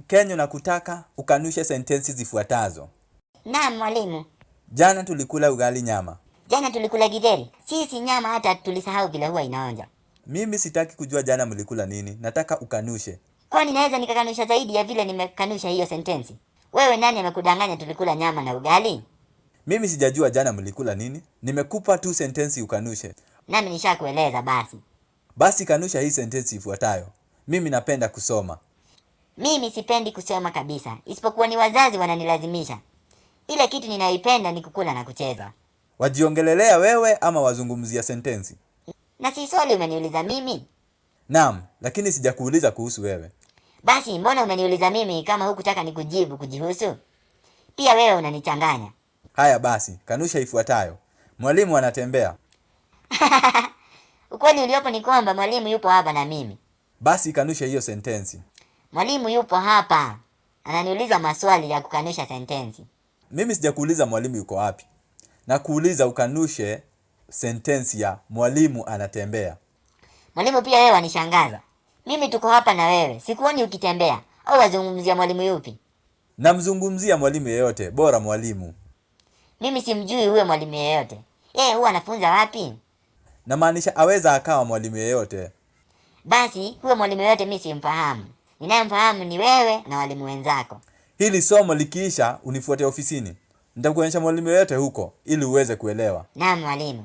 Kenyo nakutaka ukanushe sentensi zifuatazo. Naam mwalimu. Jana tulikula ugali nyama. Jana tulikula githeri. Sisi nyama hata tulisahau vile huwa inaonja. Mimi sitaki kujua jana mlikula nini, nataka ukanushe. Kwani naweza nikakanusha zaidi ya vile nimekanusha hiyo sentensi? Wewe nani amekudanganya tulikula nyama na ugali? Mimi sijajua jana mlikula nini, nimekupa tu sentensi ukanushe. Nami nishakueleza basi. Basi kanusha hii sentensi ifuatayo. Mimi napenda kusoma. Mimi sipendi kusoma kabisa, isipokuwa ni wazazi wananilazimisha. Ile kitu ninayoipenda ni kukula na kucheza. Wajiongelelea wewe ama wazungumzia sentensi? Na si swali umeniuliza mimi? Naam, lakini sijakuuliza kuhusu wewe. Basi mbona umeniuliza mimi kama hukutaka nikujibu kujihusu? Pia wewe unanichanganya. Haya basi, kanusha ifuatayo. Mwalimu anatembea. Ukweli uliopo ni kwamba mwalimu yupo hapa na mimi. Basi kanusha hiyo sentensi. Mwalimu yupo hapa, ananiuliza maswali ya kukanusha sentensi. Mimi sijakuuliza mwalimu yuko wapi. Nakuuliza ukanushe sentensi ya mwalimu anatembea. Mwalimu pia wewe wanishangaza. Mimi tuko hapa na wewe, sikuoni ukitembea. Au wazungumzia mwalimu yupi? Namzungumzia mwalimu yeyote, bora mwalimu. Mimi simjui huyo mwalimu yeyote. Yeye huwa anafunza wapi? Namaanisha aweza akawa mwalimu yeyote. Basi huyo mwalimu yeyote mimi simfahamu. Ninayemfahamu ni wewe na walimu wenzako. Hili somo likiisha, unifuate ofisini. Nitakuonyesha mwalimu yeyote huko ili uweze kuelewa. Naam mwalimu.